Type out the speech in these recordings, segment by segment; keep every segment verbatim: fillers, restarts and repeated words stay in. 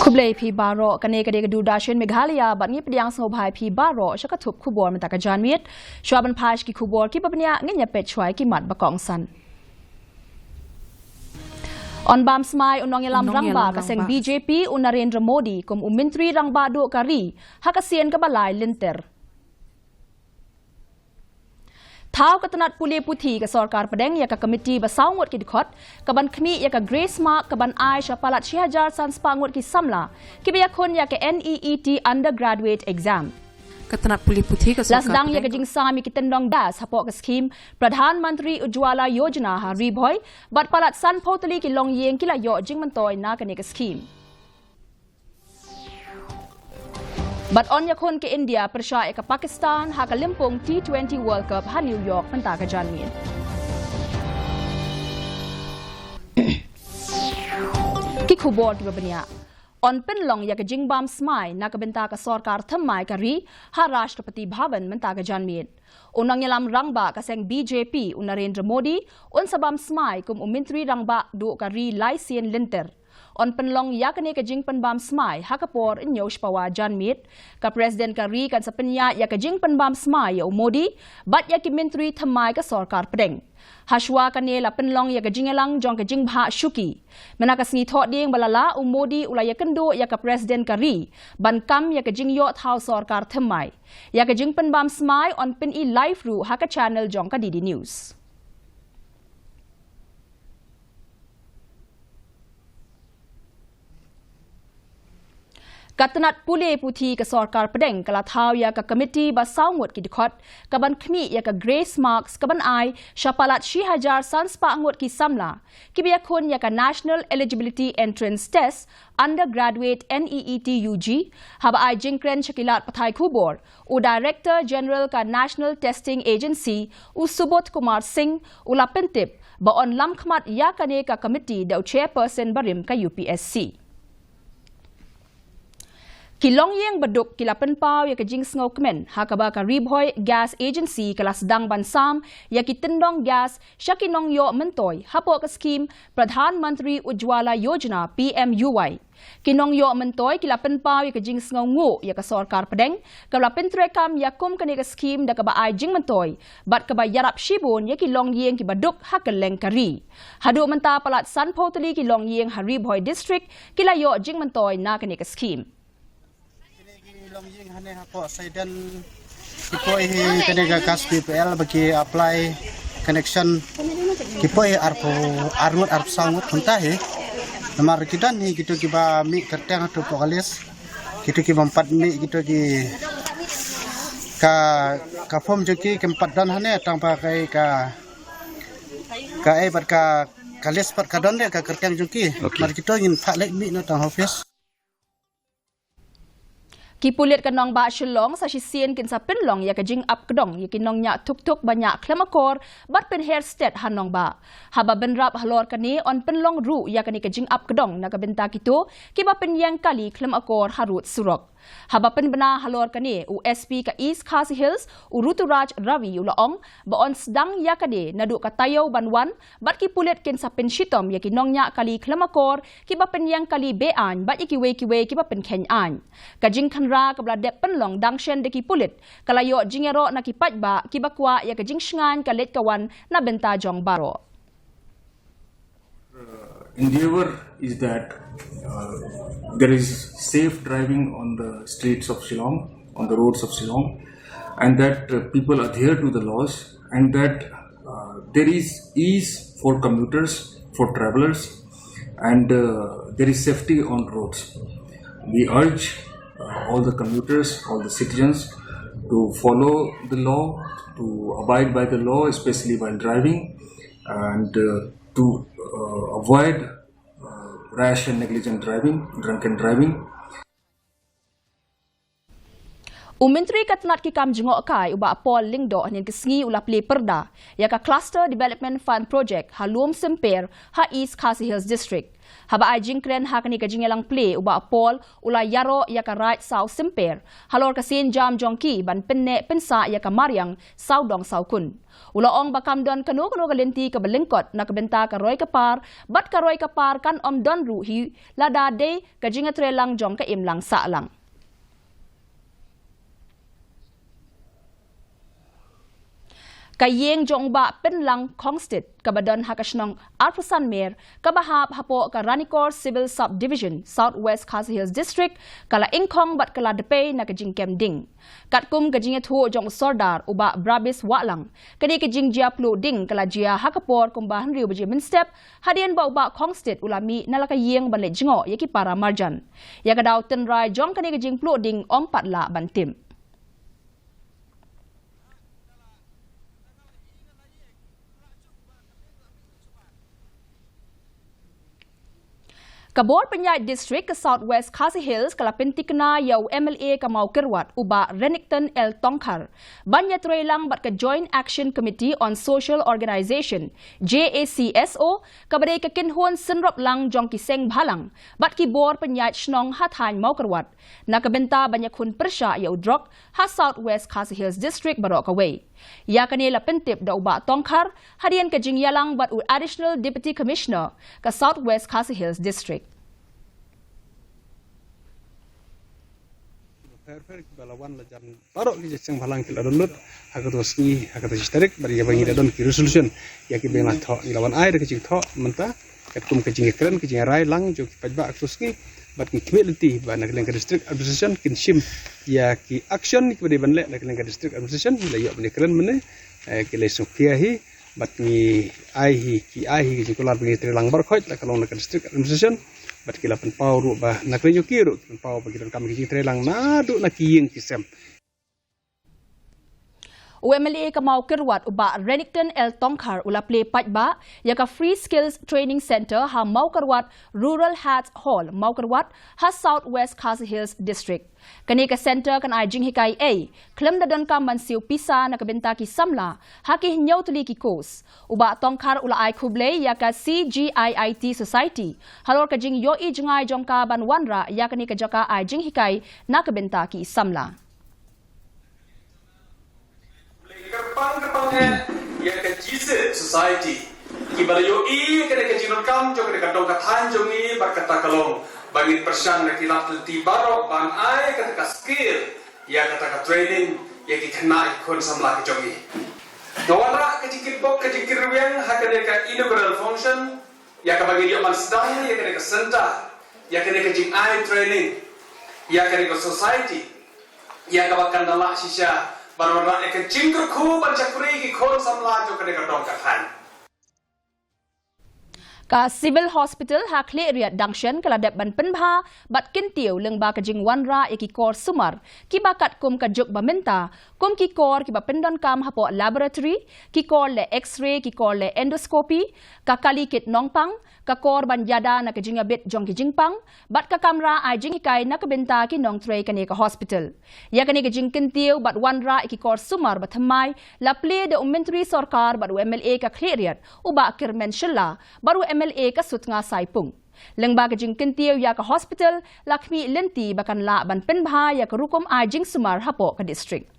Khublei phi baroh, kane ka dei ka Doordarshan Meghalaya bad ngi pdiang sngewbha ïa phi baroh sha ka thup khubor mynta ka janmiet. Shuwa ban phai sha ki khubor kiba bniah, ngin ïa peit shuwa ïa ki mat ba kongsan. Yn bam smai u nongïalam rangbah ka seng B J P u Narendra Modi kum u Myntri Rangbah Duh ka ri ha ka sien kaba lai lynter. Thaw ka tnat pule puthi ka sorkar pdeng ïa ka komiti ba saw ngut ki dkhot kaban khmih ïa ka grace mark kaban ai sha palat shi hajar san spah ngut ki samla kiba ïakhun ïa ka NEET undergraduate exam. Ka tnat pule puthi ka sorkar pdeng la sdang ïa ka jingsam ïa ki tyndong gas hapoh ka skhim Pradhan Mantri Ujjwala Yojana ha Ri Bhoi bad palat sanphew tylli ki longïing ki la ïoh jingmyntoi na kane ka skhim. Bad yn ïakhun ka India pyrshah ïa ka Pakistan ha ka lympung T twenty World Cup ha New York mynta ka janmiet. Ki khubor kiba bniah. Yn pynlong ïa ka jingbam smai na ka bynta ka sorkar thymmai ka ri ha Rashtrapati Bhavan mynta ka janmiet. U nongïalam rangbah ka seng B J P u Narendra Modi un sa bam smai kum u Myntri Rangbah Duh ka ri lai sien lynter. Yn pynlong ïa kane ka jingpynbam smai ha ka por hynñiew shiphew janmiet. Ka President ka ri kan sa pynïaid ïa ka jingpynbam smai ïa u Modi bad ïa ki myntri thymmai ka sorkar pdeng. Hashuwa kane la pynlong ïa ka jingïalang jong ka jingbhah shuki. Mynta ka sngi Thohdieng ba la lah, u Modi u la ïakynduh ïa ka President ka ri ban kam ïa ka jingïoh thaw sorkar thymmai. Ïa ka jingpynbam smai yn pyni live ruh ha ka channel jong ka D D News. Ka tnat pule puthi ka sorkar pdeng ka la thaw ïa ka komiti ba saw ngut ki dkhot kaban khmih ïa ka grace marks kaban ai sha palat shi hajar san spah ngut ki samla kiba ïakhun ïa ka National Eligibility Entrance Test Undergraduate NEET UG. Haba ai jingkren sha ki lad pathai khubor, u Director General ka National Testing Agency, u Subodh Kumar Singh, u la pyntip ba yn lam khmat ïa kane ka komiti da u Chairperson barim ka U P S C. Ki longïing baduk ki la pynpaw ïa ka jingsngewkmen ha kaba ka Ri Bhoi Gas Agency ka la sdang ban sam ïa ki tyndong gas sha ki nongïoh myntoi hapoh ka skhim Pradhan Mantri Ujjwala Yojana, P M U Y. Ki nongïoh myntoi ki la pynpaw ïa ka jingsngewnguh ïa ka sorkar pdeng kaba la pyntreikam ïa kum kane ka skhim da kaba ai jingmyntoi bad kaba ïarap shibun ïa ki longïing kiba duk ha kylleng ka ri. Haduh mynta palat sanphew tylli ki longïing ha Ri Bhoi District ki la ïoh jingmyntoi na kane ka skhim. Kine ki longïing hangne hapoh Saiden ki poi hi kane ka caste B P L ba ki apply connection ki poi arphew ar ngut arphew saw ngut kumta hi. Namar ki don hi kito kiba mih kyrteng hato hapoh ka list. Kito kibym pat mih kito ki ka ka form jong ki kim pat don hangne tang ba kaei ka kaei bad ka ka list pat ka don de ka kyrteng jong ki. Okay. Namar kito ngin phah leit mih noh tang office. Ki pulit ka nongbah Shillong sa shisien kin sa pynlong ïa ka jingap kdong ïa ki nongñiah tuk tuk ba ñiah khlem akor bad pynher stet ha nongbah. Haba bynrap halor kane yn pynlong ruh ïa kane ka jingap kdong na ka bynta kito kiba pynïeng kali khlem akor harud surok. Haba pynbna halor kane u S P ka East Khasi Hills u Ruturaj Ravi u la ong ba yn sdang ïa kane naduh ka taïew ban wan bad ki pulit kin sa pynshitom ïa ki nongñiah kali khlem akor kiba pynïeng kali be-aiñ bad ïa kiwei kiwei kiba pynkheiñ aiñ. Ka jingkhynra kaba la dep pynlong dang shen da ki pulit ka la ïoh jingïaroh na ki paidbah kiba kwah ïa ka jingshngaiñ ka leit ka wan na bynta jong baroh. Endeavor is that uh, there is safe driving on the streets of Shillong, on the roads of Shillong, and that uh, people adhere to the laws, and that uh, there is ease for commuters, for travelers, and uh, there is safety on roads. We urge uh, all the commuters, all the citizens to follow the law, to abide by the law, especially while driving, and uh, to uh, avoid uh, rash and negligent driving, drunken driving. U Myntri ka tnat ki kam jngohkai u Bah Paul Lyngdoh hynnin ka sngi u la plie pyrda ïa ka Cluster Development Fund Project ha Lumsymper ha East Khasi Hills District. Haba ai jingkren ha kane ka jingïalang plie u Bah Paul u la ïaroh ïa ka Raid Saw Symper halor ka sienjam jong ki ban pynneh pynsah ïa ka mariang saw dong saw kun. U la ong ba kam don kano kano ka lynti kaba lyngkot na ka bynta ka roi ka par bad ka roi ka par kan ym don ruh hi lada dei ka jingïatreilang jong ka imlang sahlang. Ka ïing jong u Bah Pynlang Khongstit kaba don ha ka shnong Arphew San Mer kaba hap hapoh ka Ranikor Civil Subdivision, South West Khasi Hills District, ka la ingkhong bad ka la dpei na ka jingkem ding. Katkum ka jingïathuh jong u Sordar u Bah Brabis Wahlang, kane ka jingjia pluh ding ka la jia ha ka por kumba hynriew baje mynstep, hadien ba u Bah Khongstit u la mih na la ka ïing ban leit jngoh ïa ki para marjan. Ïa ka daw tynrai jong kane ka jingpluh ding ym pat lah ban tip. Ka bor pynïaid District ka South West Khasi Hills ka la pynthikna ïa u M L A ka Mawkyrwat u Bah Renikton L Tongkhar ban ïatreilang bad ka Joint Action Committee on Social Organisation, J A C S O, kaba dei ka kynhun synroplang jong ki seng bhalang bad ki bor pynïaid shnong ha thaiñ Mawkyrwat na ka bynta ban ïakhun pyrshah ïa u drok ha South West Khasi Hills District baroh kawei. Ïa kane la pyntip da u Bah Tongkhar hadien ka jingïalang bad u Additional Deputy Commissioner ka South West Khasi Hills District. Pher pher kiba la wan la jan baroh ki jingïaseng bhalang ki la don lut ha kato sngi, ha kato shi tarik, bad ïa ba ngi la don ki resolution ïa kiba ngi la thoh, ngi la wan ai da ka jingthoh mynta. Katkum ka jingïakren, ka jingïarai lang jong ki paidbah ha kato sngi, bad ngi khmih lynti ba na ka liang ka District Administration kin shim ïa ki action kiba dei ban leh na ka liang ka District Administration. Ngi la ïoh ban ïakren mynne, eh, ki la sngewkhia hi, bad ngi ai hi, ki ai hi ki jingkular ba ngi treilang baroh khoit, la ka long na ka District Administration, bad ki la pynpaw ruh ba na ka liang jong ki ruh ki pynpaw ba ki donkam ki jingtreilang naduh na ki ïing ki sem. U M L A ka Mawkyrwat u Bah Renikton L Tongkhar u la plie paidbah ïa ka Free Skills Training Centre ha Mawkyrwat Rural Health Hall, Mawkyrwat, ha South West Khasi Hills District. Kane ka centre kan ai jinghikai ei khlem da donkam ban siew pisa na ka bynta ki samla ha ki hynñiew tylli ki course. U Bah Tongkhar u la ai khublei ïa ka C G I I T Society halor ka jingïohi jngai jong ka ban wanrah ïa kane ka jaka ai jinghikai na ka bynta ki samla. Kyrpang kyrpang eh ïa ka G Z Society kiba la ïohi ïa kane ka jingdonkam jong kane ka dong ka thaiñ jong ngi bad kata ka long ba ngin pyrshang na ki lad lynti baroh ban ai kata ka skill ïa kata ka training ïa ki khynnah ki khun samla ki jong ngi. Nga wanrah ka jingkitbok ka jingkitweng ha kane ka inaugural function ïa kaba ngi ïoh ban sdang ïa kane ka centre, ïa kane ka jingai training, ïa kane ka society, ïa kaba kan da lah shisha ban wanrah ïa ka jingkyrkhu ban shakri ki khun samla jong kane ka dong ka thaiñ. Ka Civil Hospital ha Khliehriat dang shen ka la dep ban pynbha bad kyntiew lyngba ka jingwanrah ïa ki kor sumar kiba katkum ka juk ba mynta, kum ki kor kiba pyndonkam hapoh laboratory, ki kor leh X-ray, ki kor leh endoscopy, ka kali kit nongpang, ka kor ban ïada na ka jingïabit jong ki jingpang bad ka kamra ai jinghikai na ka bynta ki nongtrei kane ka hospital. Ïa kane ka jingkyntiew bad wanrah ïa ki kor sumar ba thymmai la plie da u Myntri Sorkar bad u M L A ka Khliehriat u Bah Kyrmen Shylla bad u M L A ka Sutnga Saipung. Lyngba ka jingkyntiew ïa ka hospital la khmih lynti ba kan lah ban pynbha ïa ka rukom ai jingsumar hapoh ka district.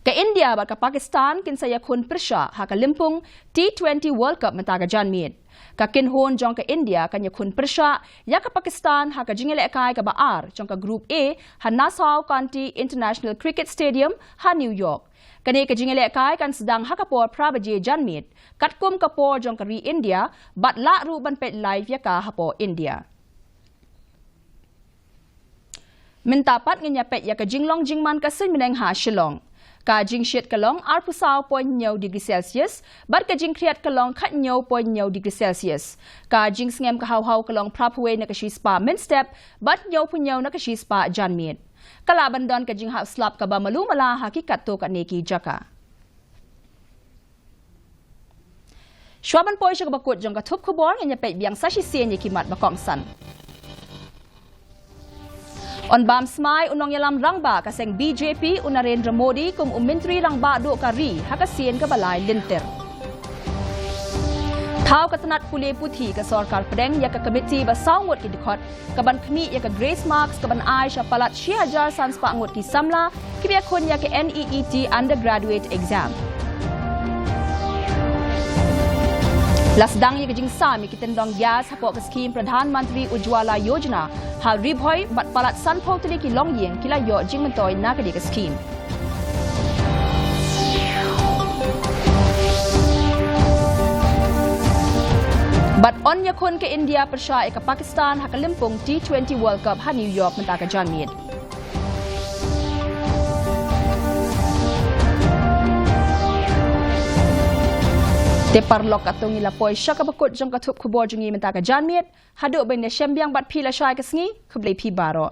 Ka India bad ka Pakistan kin sa ïakhun pyrshah ha ka lympung T twenty World Cup mynta ka janmiet. Ka kynhun jong ka India kan ïakhun pyrshah ïa ka Pakistan ha ka jingïalehkai kaba ar jong ka Group A ha Nassau County International Cricket Stadium ha New York. Kane ka jingïalehkai kan sdang ha ka por phra baje janmiet katkum ka por jong ka ri India bad lah ruh ban peit live ïa ka hapoh India. Mynta pat ngin ïa peit ïa ka jinglong jingman ka suiñ bneng ha Shillong. Ka jingshit ka long arphew saw point hynñiew degree Celsius bad ka jingkhriat ka long khathynñiew point hynñiew degree Celsius. Ka jingsngem ka haw haw ka long phraphew wei na ka shispah mynstep bad hynñiewphew hynñiew na ka shispah janmiet. Ka lah ban don ka jinghap slap kaba malu mala ha ki katto katne ki jaka. Shuwa ban poi sha kaba kut jong ka thup khubor, ngin ïa peit biang sa shisien ïa ki mat ba kongsan. Yn bam smai u nongïalam rangbah ka seng B J P u Narendra Modi kum u Myntri Rangbah Duh ka ri ha ka sien kaba lai lynter. Thaw ka tnat pule puthi ka sorkar pdeng ïa ka komiti ba saw ngut ki dkhot kaban khmih ïa ka grace marks kaban ai sha palat shi hajar san spah ngut ki samla kiba ïakhun ïa ka NEET undergraduate exam. La sdang ïa ka jingsam ïa ki tyndong gas hapoh ka skhim Pradhan Mantri Ujjwala Yojana ha Ri Bhoi bad palat sanphew tylli ki longïing ki la ïoh jingmyntoi na ka dei ka skhim. Bad yn ïakhun ka India pyrshah ïa ka Pakistan ha ka lympung T twenty World Cup ha New York mynta ka janmiet. Te paralok, katto ngi la poi sha kaba kut jong ka thup khubor jong ngi mynta ka janmiet. Haduh ban ïashem biang bad phi lashai ka sngi, khublei phi baroh.